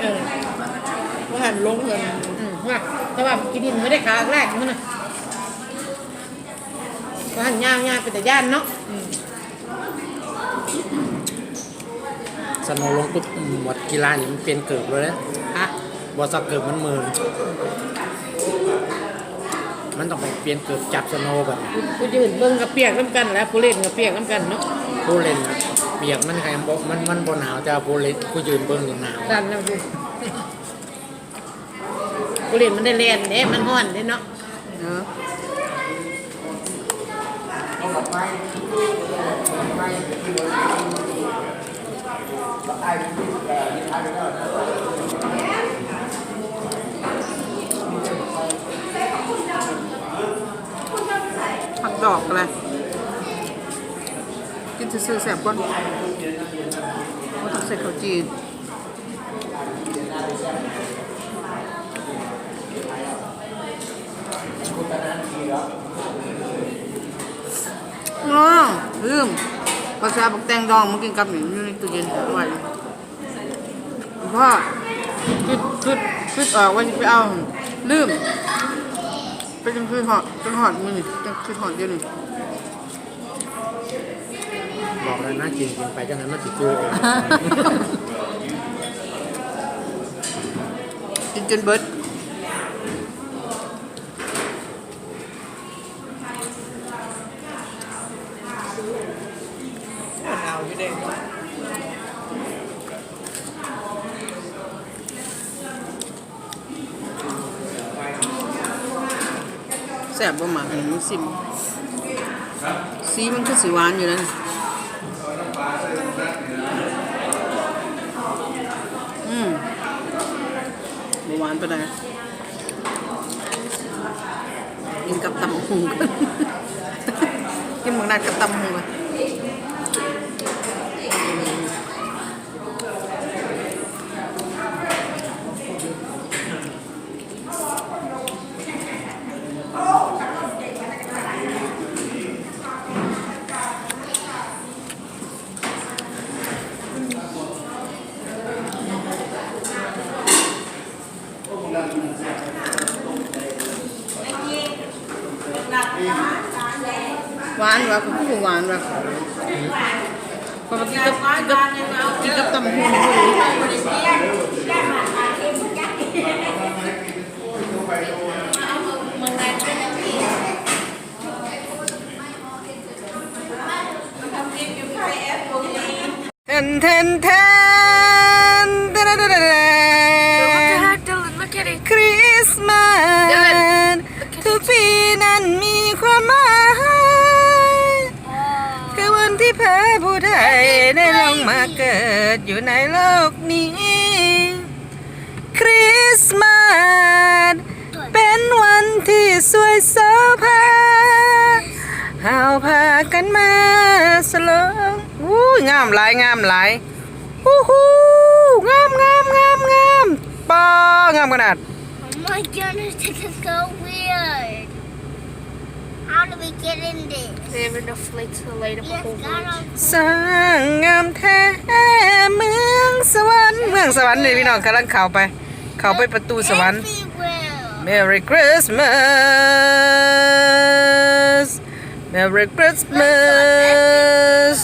ເອີ ບໍ່ທັນລົງເພິ່ນ ອືມ ວ່າ ແຕ່ວ່າຂີ້ດິນບໍ່ໄດ້ຂາແລກມື້ນະ ວ່າຫັ້ນ ຍ່າງ ຍ່າງເປັນຕາຢ້ານເນາະ ອືມ. ສະໂນລົງປຸບ ໝົດກິລານີ້ມັນປ່ຽນເກີບເລີຍເດ້. ຮະ? ບໍ່ ສະເກີບມັນມື່ນ ມັນຕ້ອງໄປປ່ຽນເກີບຈັບສະໂນບັດນີ້. ຜູ້ ຜູ້ຢືນເບິ່ງກໍປຽກນຳກັນແຫຼະ ຜູ້ຫຼິ້ນກໍປຽກນຳກັນເນາະ. ຜູ້ຫຼິ້ນປຽກມັນໃຄບໍ່ ມັນ ມັນບໍ່ໜາວ ແຕ່ວ່າຜູ້ຫຼິ້ນ ຜູ້ຢືນເບິ່ງນີ້ໜາວ ສັ່ນແລ້ວ. ຜູ້ຫຼິ້ນມັນໄດ້ແລ່ນເດ້ ມັນຮ້ອນເດ້ເນາະ. ເອີ ຜັກດອກກໍໄດ້ ກິນຊື່ໆແຊບກ່ອນ ບໍ່ຕ້ອງໃສ່ເຂົ້າຈີ່. ອ້າ ລືມ ພາສາບັກແຕງດອງມາກິນກັບນີ້ ຢູ່ໃນຕູ້ເຢັນໄວ້. ພໍ່ ຄຶດ ຄຶດ ຄຶດອອກວ່າຊິໄປເອົາ ລືມ ໄປຈັ່ງຄືຮອດ ຈັ່ງຮອດມື້ນີ້ ຈັ່ງຄືຮອດດຽວນີ້. ບອກແລ້ວນະ ກິນ ກິນໄປຈັ່ງໃດມັນຊິຈື່ເອງ ກິນຈົນເບິດ. ແຊບບໍ່ໝາກອັນນີ້ ຊິມ ສີມັນຄືຊິຫວານຢູ່ນັ້ນ ອືມ ບໍ່ຫວານປານໃດ. ກິນກັບຕຳບັກຫຸ່ງ ກິນບັກນັດກັບຕຳບັກຫຸ່ງ. ຫວານຫວາ ຄືບໍ່ຫວານຫວາ ເພາະວ່າກິນກັບ ກິນກັບ ກິນກັບຕຳບັກຫຸ່ງ. Christmas ทุกปีนั้นมีความหมาย คือวันที่พระผู้ไถ่ได้ลงมาเกิดอยู่ในโลกนี้ คริสต์มาสเป็นวันที่สวยโสภา เฮาพากันมาฉลอง อู้ย งามหลาย งามหลาย ฮู้ฮู้ งาม งาม งาม งาม ป้า งามขนาด Oh my goodness, this is so weird. How do we get in this? They have enough lights to light up a whole village. สวยงามแท้เมืองสวรรค์ เมืองสวรรค์นี่พี่น้องกำลังเข้าไป เข้าไปประตูสวรรค์ Everywhere. Merry Christmas Merry Christmas